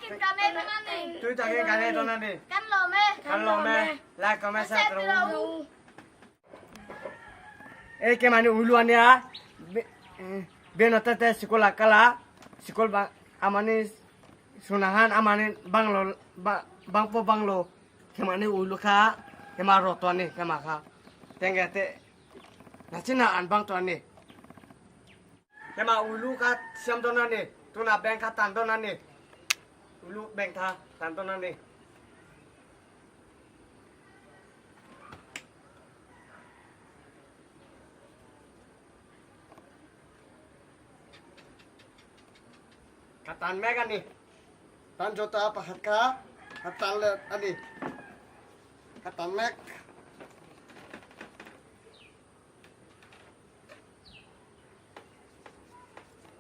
Tui takin kan ei dawn a ni. Kan lawm e. Kan lawm e. Like, comment, share rawh u. Ei kemani ulu ania benota te sikol a kala sikol ba amani sunahan amani banglo bangpo banglo kemani ulu kha kema roto ani kema kha tenge te nachina an bang to ani kema ulu kha siam don ani tuna bank kha tan don ani ulu bank tha tan don ani. Ka tan mek a ni. Tan zo ta pakhat kha ka tan leh a ni. Ka tan mek.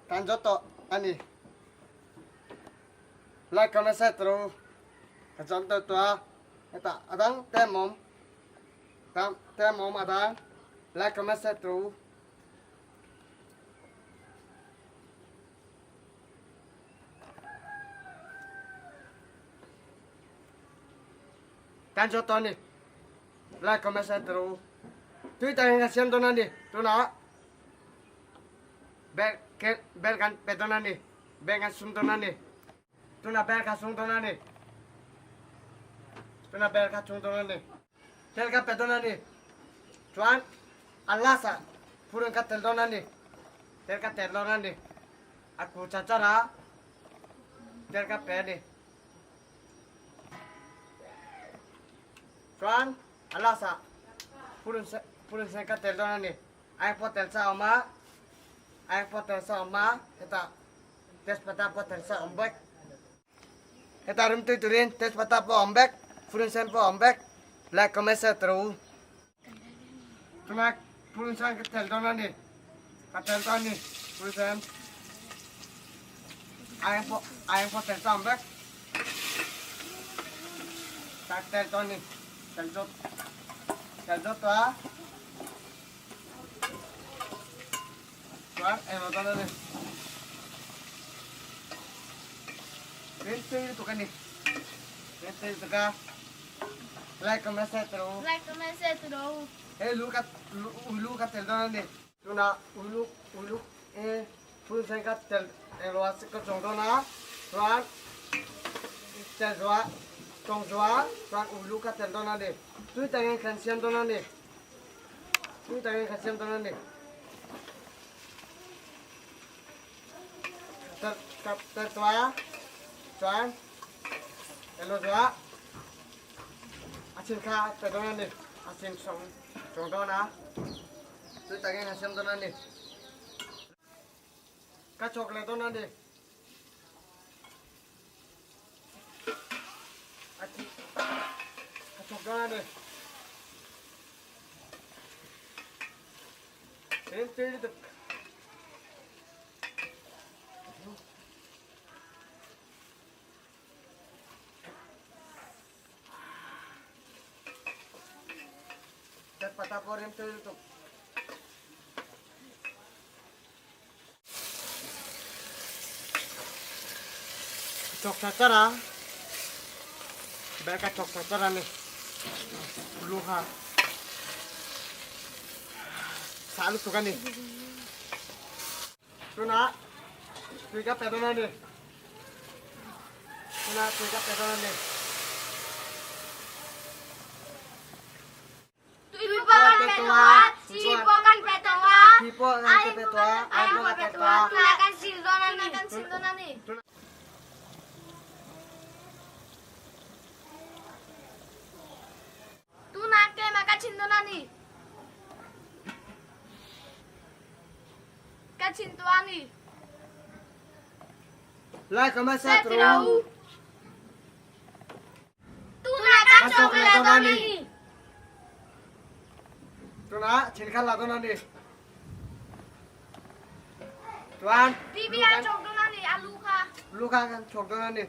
Tan zo tawh a ni. Like comment share tawh u. Ka chang tawh tawh a. Hetah a dang te mawm. Te mawm a dang. Like comment share tawh u. Tan zo tawh a ni. Like comment share tawh u. Tui takin ka siam dawn a ni. Tunah bel bel kan pe dawn a ni. Bel kan sum dawn a ni. Tunah bel ka sung dawn a ni. Tunah bel ka chung dawn a ni. Tel ka pe dawn a ni. Chuan a last ah phurun ka tel dawn a ni. Tel ka tel dawn a ni. A ku char char a tel ka pe a ni. Chuan a last ah phurun phurun sen ka tel dawn a ni. A eng pawh tel sa a awm a, a eng pawh tel sa a awm a, hetah tezpata pawh tel sa a awm bawk. Hetah rimtui turin tezpata pawh a awm vek, phurun sen pawh a awm vek. Like, comment, share tawh u. Tunah phurun sen ka tel dawn a ni, ka tel dawn a ni phurun sen. A eng pawh a eng pawh tel sa a awm vek. Ka tel dawn a ni, tel zawt tel zawt tawh a. Chuan englo dawn a ni. Rin tui lutuk a ni. Rin tui lutuk a. Like comment share tawh u. Like comment share tawh u. Hei lu ka ulu ka tel dawn a ni. Tunah ulu ulu e phun sen ka tel englo a ka chawng dawn a. Chuan tel zuah chawng zuah chuan ulu ka tel dawn a ni. Tui takin kan siam dawn a ni. Tui takin ka siam dawn a ni. Ka tel tuah a, chuan elo zuah a chin kha pe dawn a ni. A chin chawng chawng dawn a. Tui takin ka siam dawn a ni. Ka chawk leh dawn a ni. A chi ka chawk dawn a ni. Rin tui lutuk. Pata pawh rim tui lutuk. Chawk tha char a, bag a chawk tha char a ni, lu kha sah lutuk a ni. Tunah tui ka pe dawn a ni, tunah tui ka pe dawn a ni. Tui pawh kan pe tawh a, chi pawh kan pe tawh a, Thi pawh kan pe tawh a, ai pawh kan pe tawh a. Tunah kan sil dawn a ni. Kan sil dawn a ni. Tunah keimah ka chin dawn a ni. Ka chin tawh a ni. Lai ka hmasa tawh u. Tunah kan chawk leh dawn a ni. Tunah thil kha la dawn a ni. Chuan Bibi a chawk dawn a ni a lu kha. Lu kha kan chawk dawn a ni.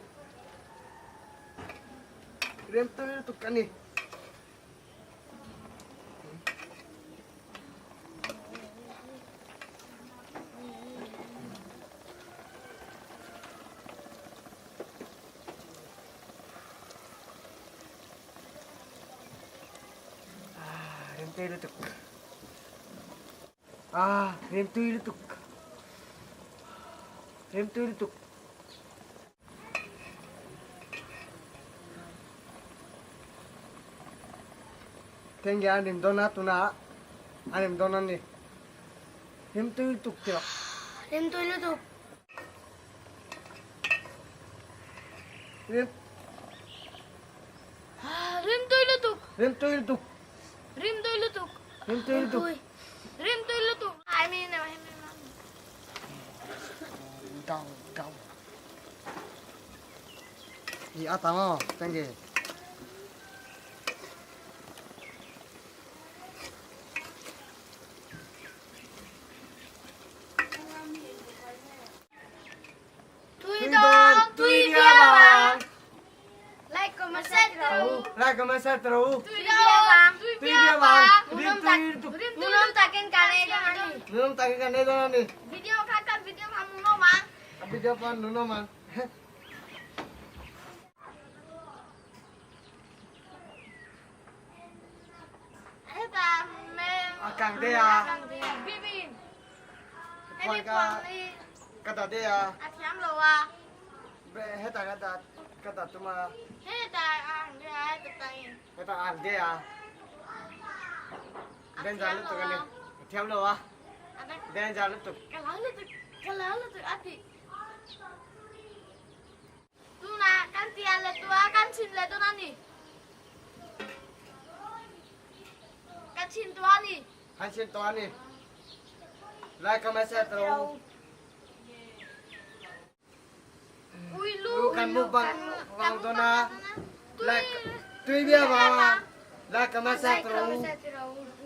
Rem tui lutuk a ni. Rimtui lutuk. Ah, rimtui lutuk. Rimtui lutuk. Tenge an rim dawn a tunah an rim dawn a ni. Rimtui lutuk tih. Rimtui lutuk. Rim Rimtui lutuk. Rimtui lutuk. Rimtui lutuk. Rimtui lutuk. Rimtui lutuk. I mean, Down, down. I a tang aw, thank you. Tui dong, tui bia bang. Like comment share tro. Like comment share tro. Tui bia bang, tui bia bang. Rim Munum takin kane donani. Nunum takin kane donani. Video kaka video kamu no mang. Video pa nuno mang. Eta me. Akang dia. Bibi. Phuan ka ka ta dia. Athiam lo wa. Heta ka ta ka ta tuma. Heta ang dia ta tain. Heta ang dia. Den ja lutuk ani. Thiam lo wa. Den ja lutuk. Kalau lutuk, kalau lutuk ati. Tuna kan tia le tua kan chin le tu nani. Kan chin tua ni. Kan chin tua ni. Like comment share tro. Ui lu. Kan mu bang bang dona. Like tui bia bang. Like comment share tro.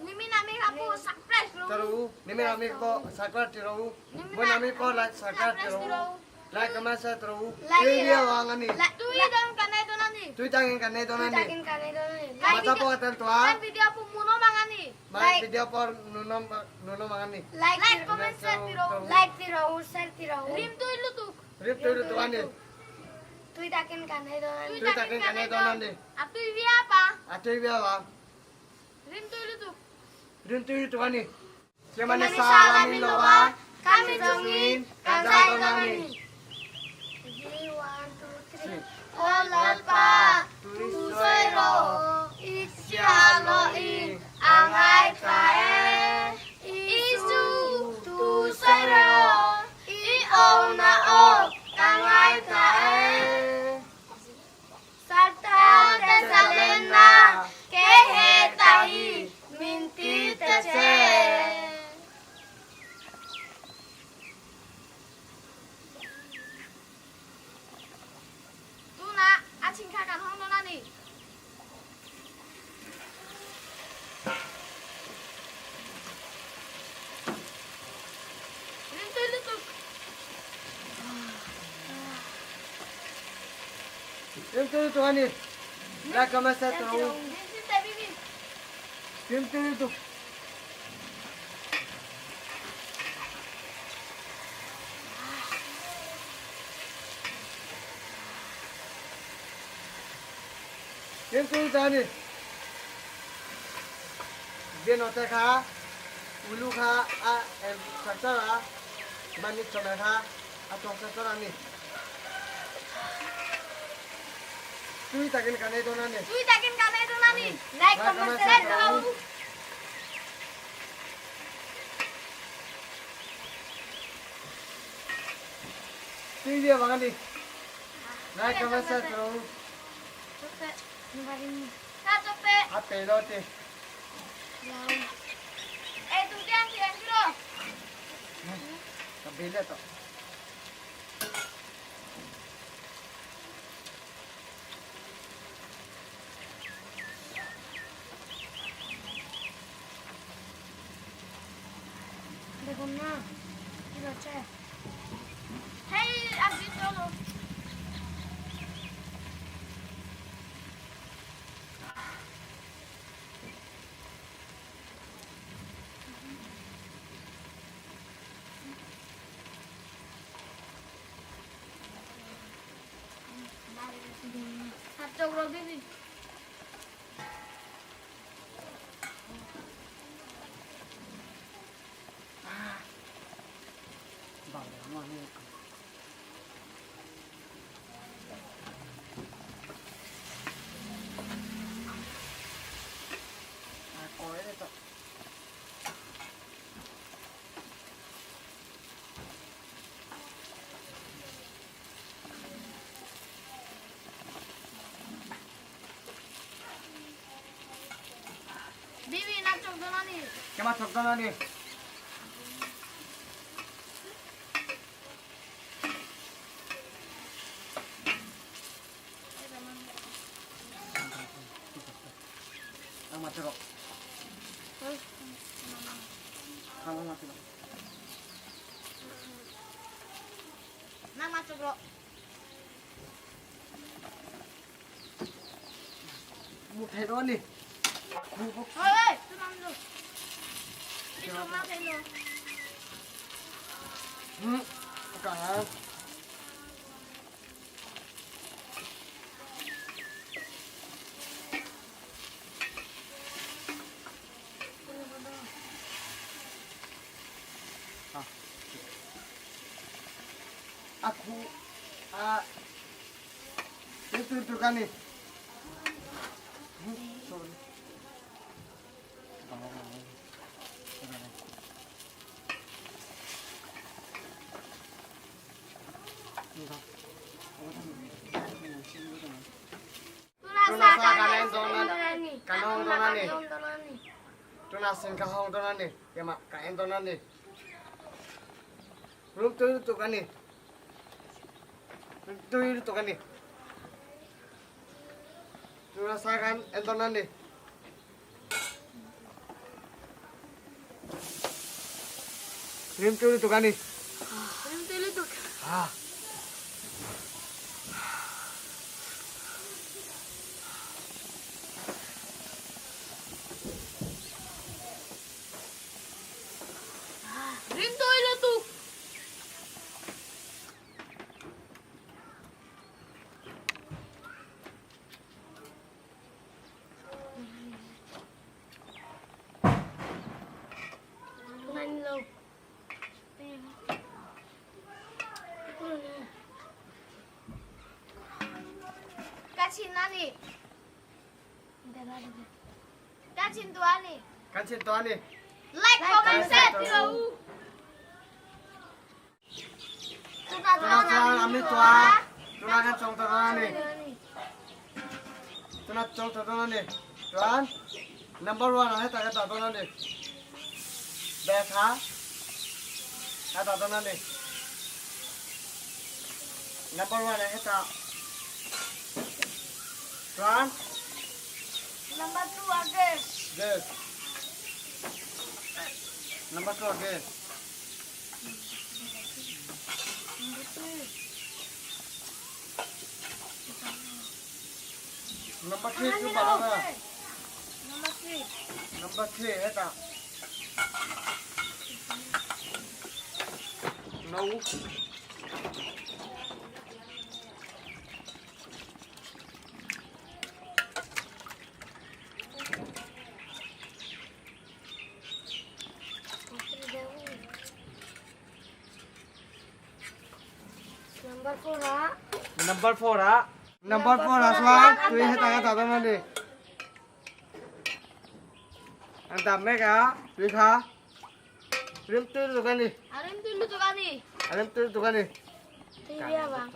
Nimi nami kapu surprise ro. Tro. Nimi nami ko subscribe tro. Bo nami ko like subscribe tro. Like comment share tro. Tui bia bang ani. Tui dong kanai dona ni. Tui tangin kanai dona ni. kanai dona ni. Mata po katel tua. Like video pu muno mangani. Like video por nuno nuno mangani. Like comment share tiro. Like tiro, share tiro. Rim tui lutuk. Rip tui lutuk ani. Tui takin kanai dona ni. Tui takin kanai dona ni. Atui bia pa. Atui bia pa. Rim tui lutuk. Rim tui lutuk ani. Chemane salami lowa. Kami jongin kanai dona ni. 3 1 2 3. Olapa tu soi ro. Isia lo in angai tae. Isu tu soi ro. I o na o kangai tae. Sarta te salena ke he tahi minti te che. Tuna achin kha kan hong dona ni. Rim tui lutuk. Rim tui lutuk ani. Like comment share tro. Rim sin te bibi. Rim tui lutuk. Rim tui lutuk ani. Bien ote kha. Ulu kha a em saksa mani chome kha a tong saksa ani. Tui takin kanai dona ni. Tui takin kanai dona ni. Like comment share tro. Tui bia bang ani. Like comment share tro. Ka chope. A pe lo te. Eh tu tiang tiang kilo. Ka bele to. দেখুন না কি হচ্ছে। Hey abdi cholo. Hatchok ro bibi. Bibi nak chok donani. Kema chok donani. Nama chok ro. Muthai ro ni. Oi, tu nam lo. Tu ma khai lo. Ka. Aku a itu itu kan nih. Sorry. Ah. Rim tu ilo tu. Kachin tuani. Kachin tuani. Like, comment, share. Tuna tuna kan chong ta ni. Tuna chong ta ni. Tuan number 1 hai ta ka ta ni. Betha ha ta ni. Number 1 hai ta. Tuan number 2 again. Yes. Number 2 again. Number 3 tu bala. Number 3. Number 3 hai ta. No. Number 4 ha. Number 4 ha. Number 4 aswan tu hai ta ka ta ni. Anda mega tu kha. Rim tu dukani. Arim tu dukani. Arim tu dukani. Tu biya bang.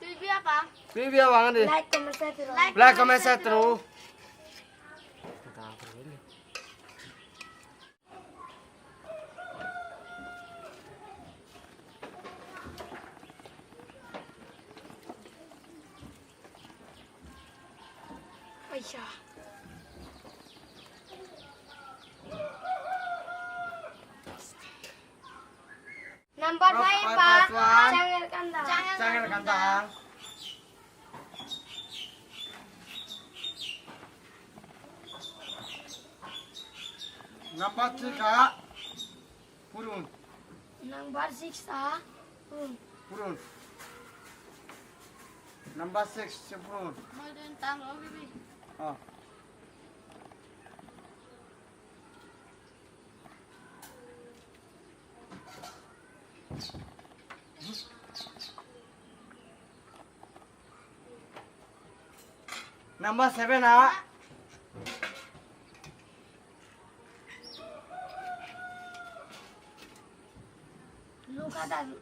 Tu biya bang. Tu biya bang ni. Like comment share. Like comment share. Aisyah. Number 5 pa. Changel kanda. Changel kanda. Number 3 ka. Purun. Number 6 ah. Purun. Purun. Number 6 purun. Mau tentang lo bibi. Ah. Number 7 ah. Luka dan.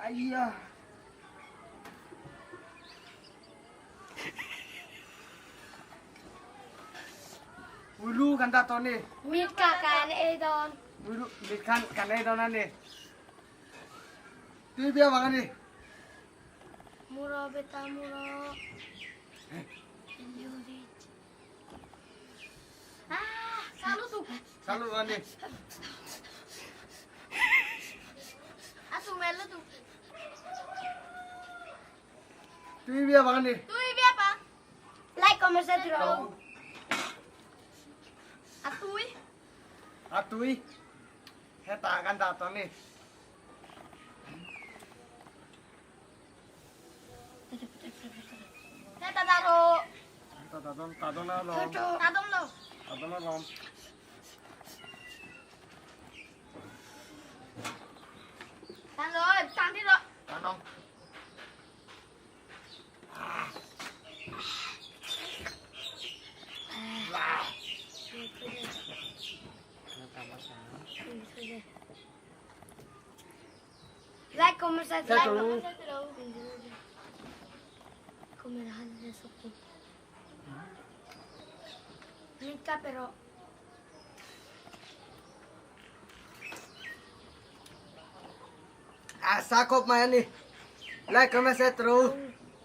Ayah. Ulu kan ta toni. Mit ka kan ei don. Ulu mit kan kan ei don ani. Tui bia bang ani. Muro beta muro. Ah, salu tu. Salu ani. Atu melu tu. Tui bia bang ani. Tui bia bang. Like comment share. Atui. Atui. Heta kan ta toni. Heta daro. Heta tadon tadon lom. Tadon lo. Tadon lom. Tadon, tadi lo. Tadon. Like comment share. Like Come la sotto. Mica però. Ah, sakop mai ni. Like comment share terus.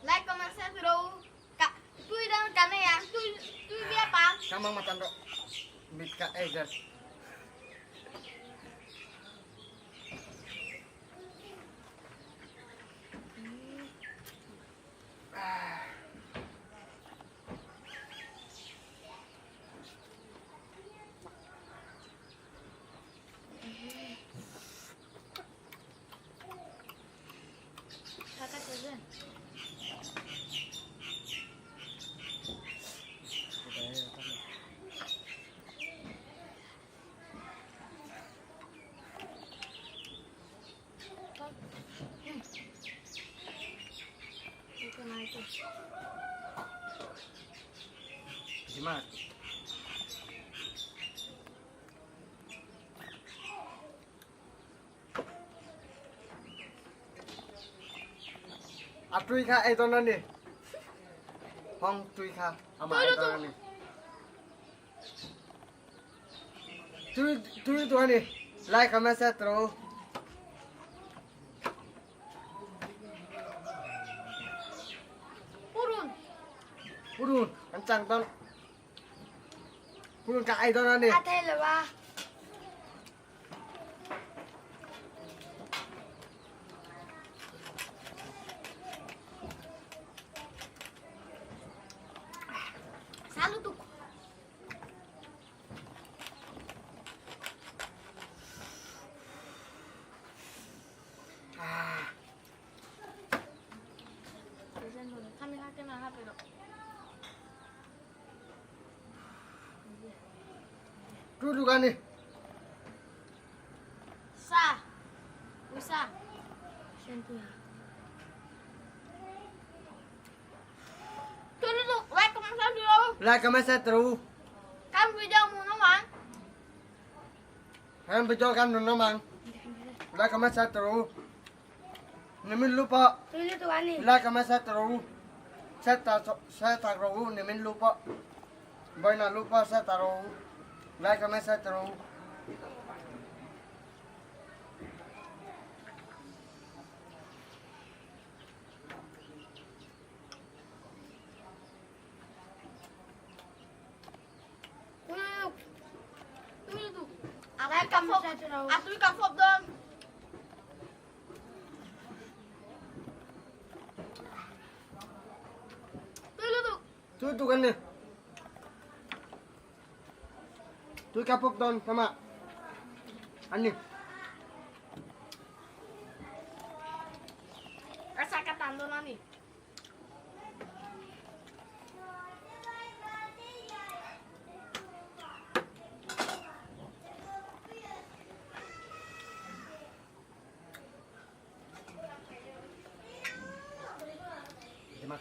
Like comment share terus. Kak, tui dan kan ya. Tui tui bia bang. Sama matan ro. Mit ka ezer. Kakak jajan. Gimana? Atui kha ei don ni. Hong tui kha ama ei don ni. Tui tui tu ni. Like comment share terus. Purun. Purun, kencang ton. Purun ka ei don ni. Athe lewa. Salu tu. Kami kena HP dok. Tu tu kan ni. Sa. Usa. Sentu ya. Tu tu tu. Like comment share dulu. Like comment share terus. Kan video mu no mang. Kan video kan no mang. Like comment share terus. Nimin lupa. Tui tu kan ni. Like comment share terus. Saya tak saya tak rohu nimin lupa. Boy na lupa saya tak rohu. Like comment share terus. Tu tu tu. Like comment share terus. Atui ka fop don. Tu tu tu. Tu tu kan ni. Tu kapok don sama. Ani. Rasa katan don ani.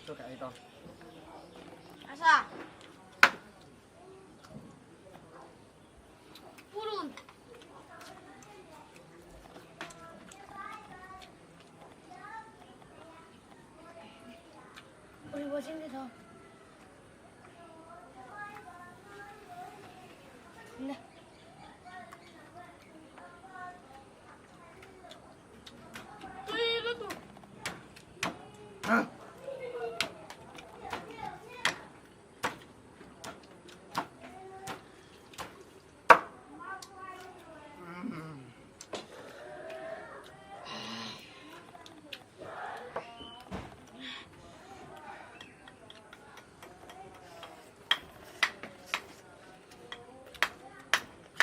chu ka ei dawn. Asa. Purun. Uri bo sin dito. Ne. Tui lutuk.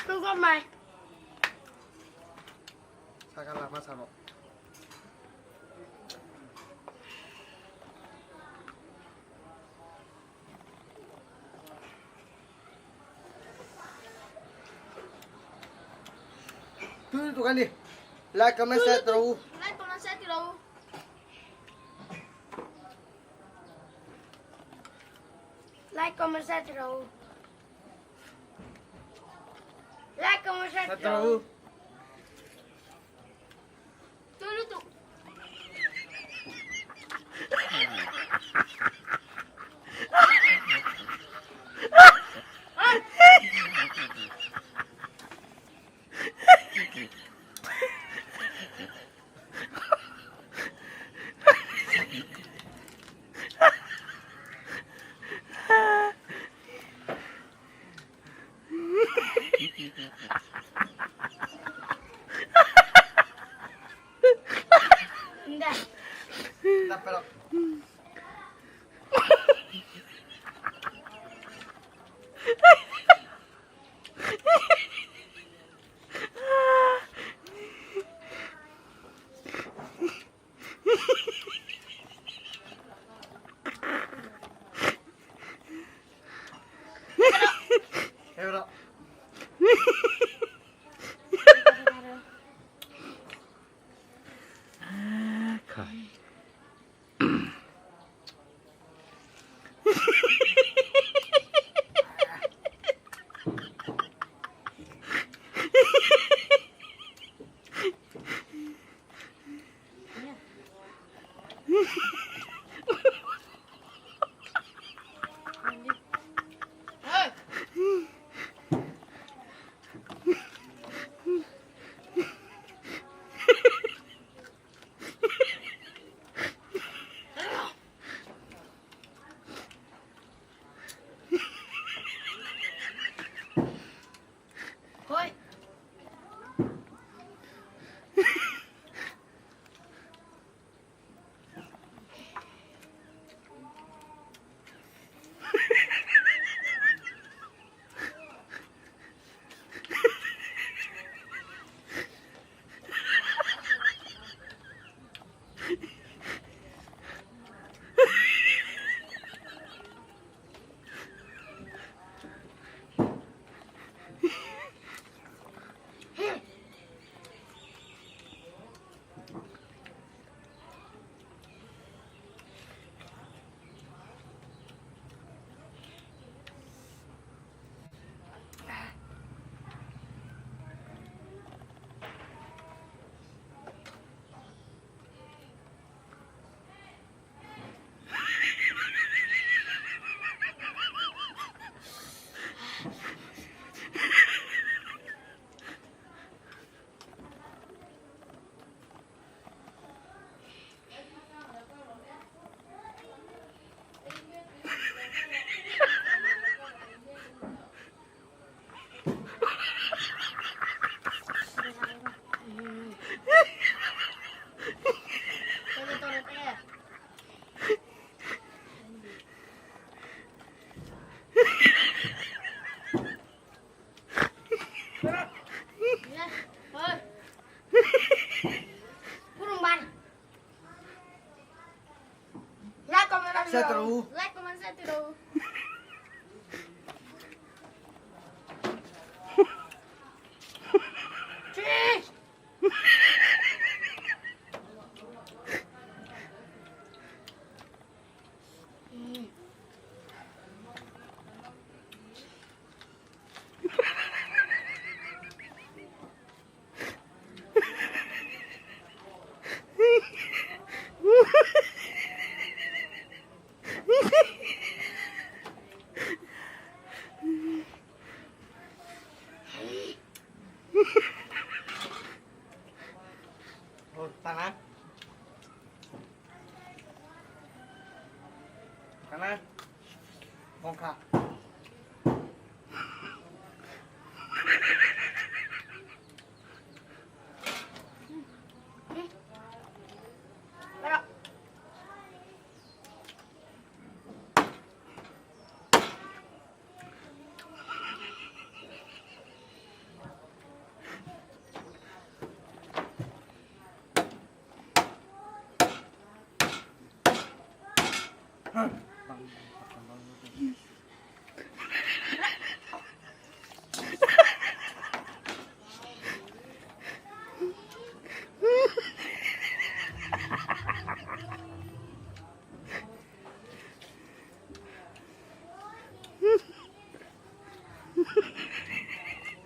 Tui mai. Saka lama saro. Tui tu kan ni. Like, comment, share, terus. Like, comment, share, terus. Like, comment, share, terus. Like, comment, share, terus. Tui lutuk. Hindi. Pero. Pero.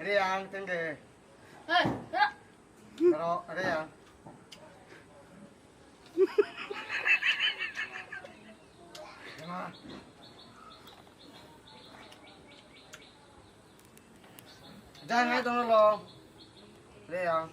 Riang tengge. Pero riang. Jangan ngai tong lo. Riang.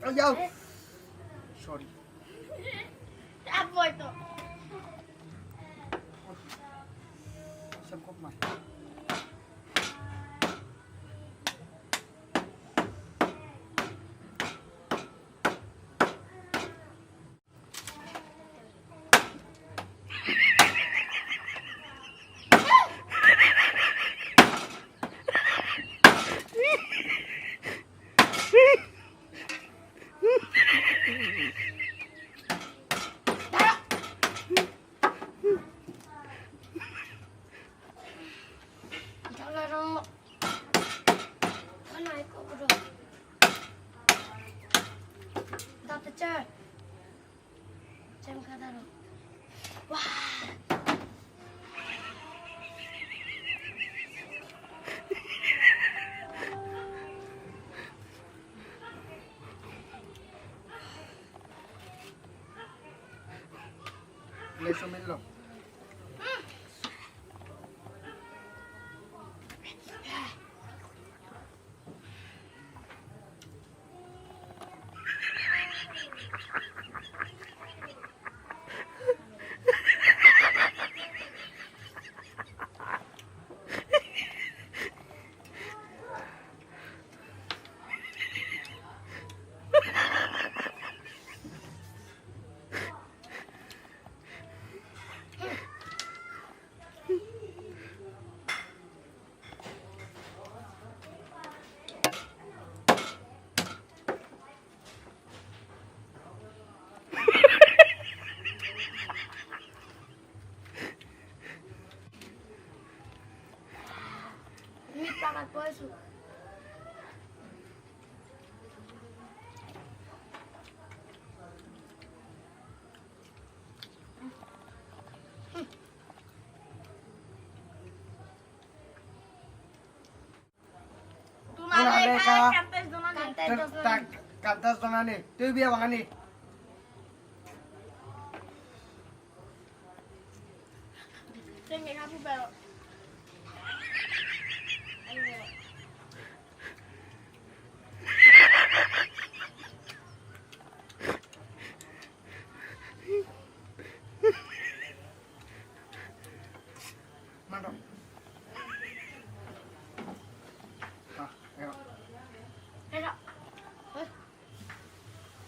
Ayaw. Sorry. Apoy to. Sangkop man. Laro. Ano ay ko bro? Dr. Chair. Jam ka daro. Wah. Leso Milo. Meet pa mat poisu. Una beca. Kantai dos Tak kantas donani. Tuy biya bangani. Mando. Ah, ero. Pero.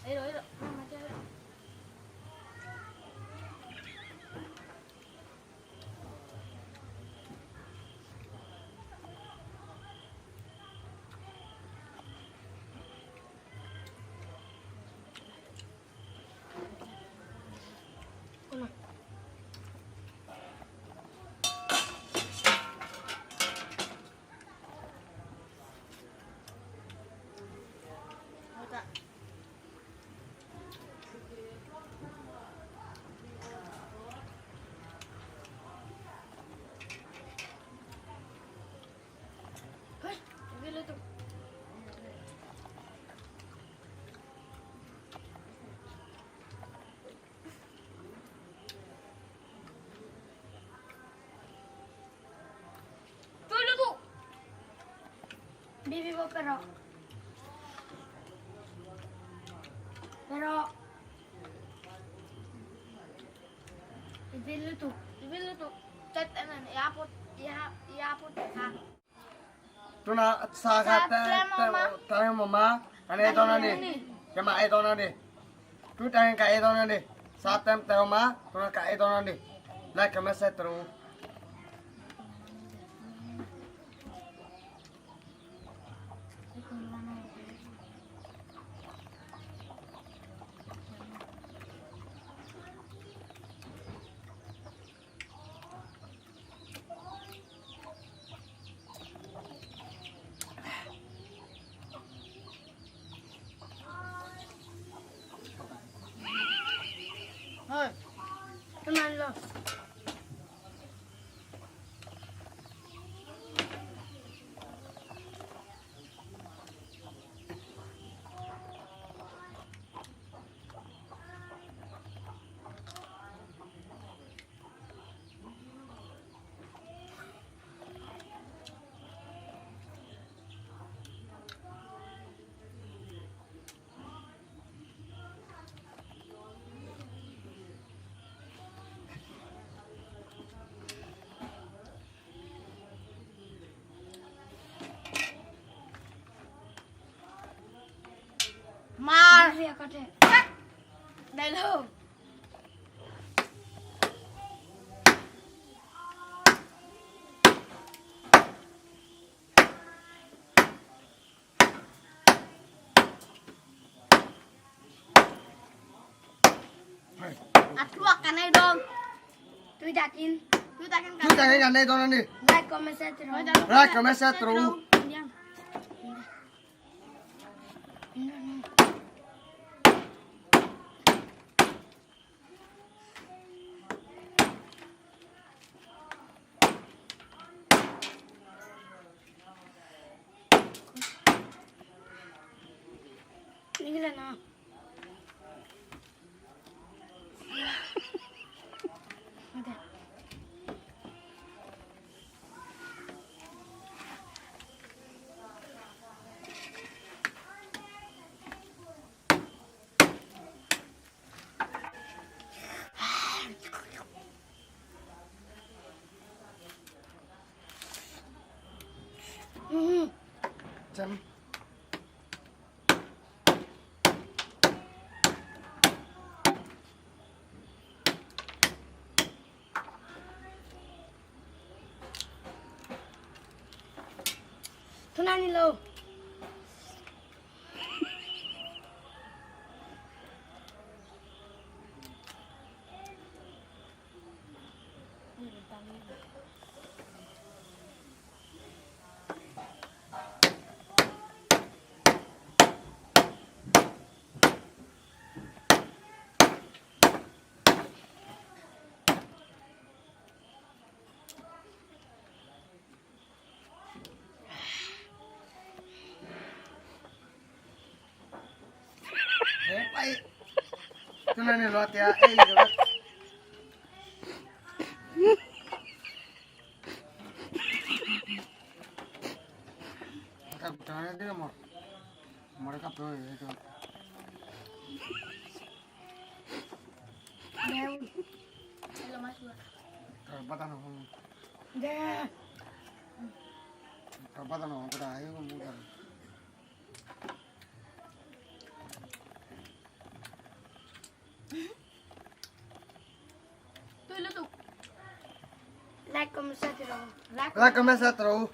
Ero, ero. Bibi pawh pe rawh. Pe rawh. I vil lutuk. I vil lutuk. Chat en an i aput i aput kha. Tuna sa kha tlem awm a, kan ei dawn a ni. Keimah ei dawn a ni. Tu tangin ka ei dawn a ni. Sa tlem te awm a, tuna ka ei dawn a ni. Like comment share tur u. Mar. Dialogue. A thluak kan ei dawn. Tui takin. Tui takin Tui takin kan ei dawn a ni. Like, comment, share rawh. Like, comment, share rawh. Chem. Thuna ni lo. Tuna ni lo tia ei lo. Tui lutuk. Like, comment, share rawh. Like, comment, share rawh.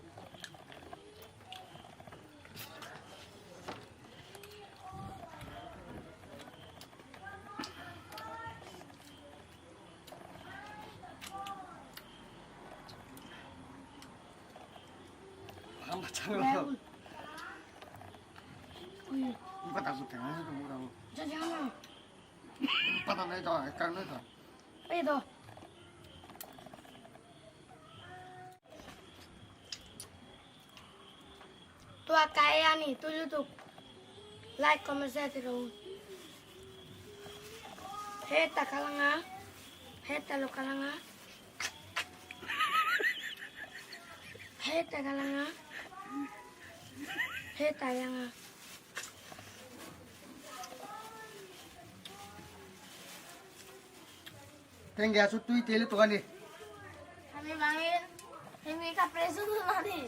Tua kaya ni tu lutuk. Like, comment, share rawh. Heta kalanga. Heta lo kalanga. Heta kalanga. Hetah hian a. Tengge chu tui te lutuk a ni. Hemi vangin hemi ka president a ni.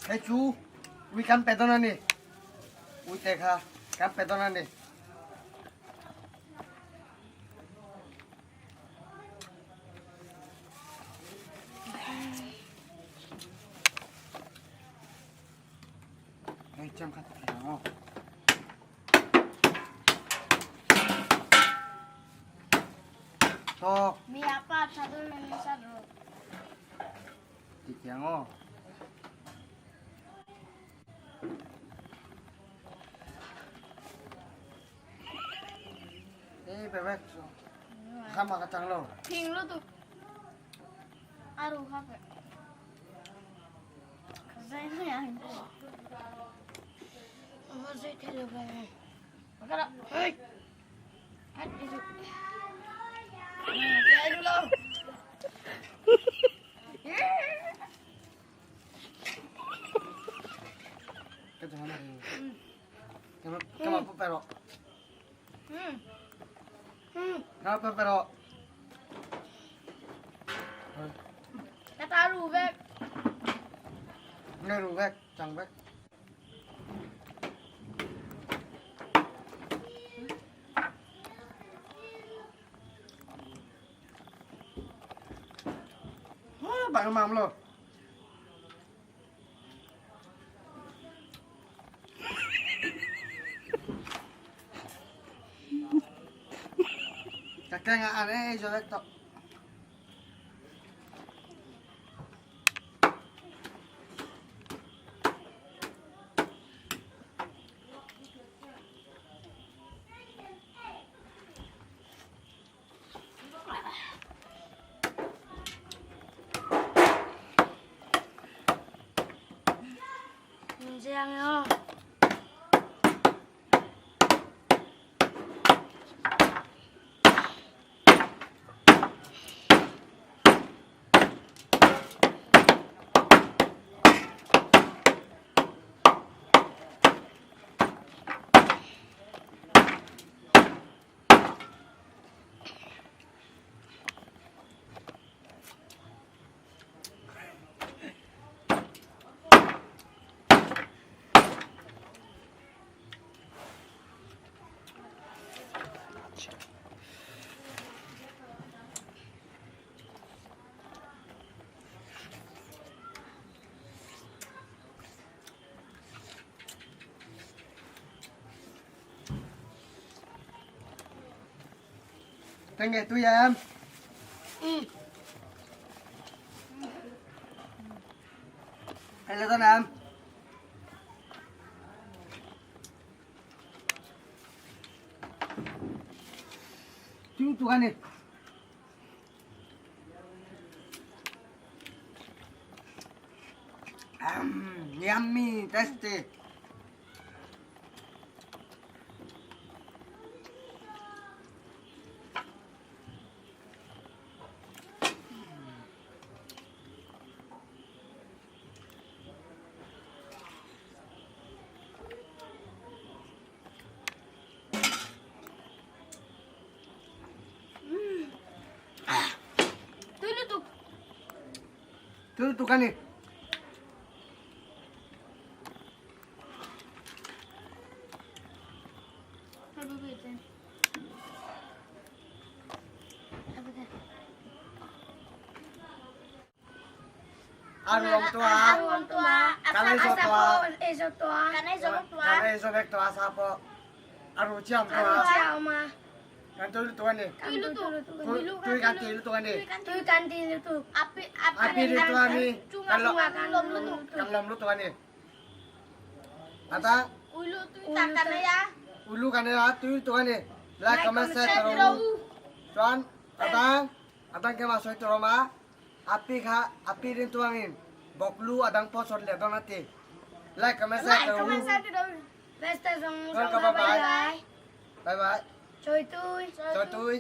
Hei chu ui kan pe dawn a ni. Ui te kha kan pe dawn a ni. Hei chem kha thei ang aw. Tok. Mi apa thadun mi sadro. Ti thiang aw. Ei bebek chu khama ka chang lo. Thing lutuk. Aru kha pe. Zai mai ang. Va zai thei lo ve. Kala. Hey. Hat isu. Ai du lo. Ka chang na. Kama kama pu pero. Kama pu pero. Ka ta ru vek. Ngai ru vek, chang vek. Bạn mam lo. Ka kenga an e jo vek to. Giang aw. Tengge tui em. Hay là con em. Tui tu kan ni. Yummy, tasty. Tui lutuk. Tui tu kan ni. Aru tua. Aru tua. Kanai zo tua. Ezo tua. Kanai zo tua. Kanai zo vek tua sa po. Aru chiam Aru tua. chiao ma. Kan tui tu kan ni. Tui lutuk. Tui kan tui lutuk kan ni. Tui kan ti lutuk. Api api Api ri tua ni. Chunga chunga kan lom lutuk. Kan lom lutuk kan ni. Ata Ulu tui tak kanai ya. ulu kan ni tui tu kan ni. Like comment share karo. Chuan atang atang ke masoi toroma api kha api rin tuangin boklu adang po sot le don ati. Like comment share Like karo. comment share karo. Beste zong Vâng, zong bye bye bye. bye. Bye bye. Chơi tui. Cho tui.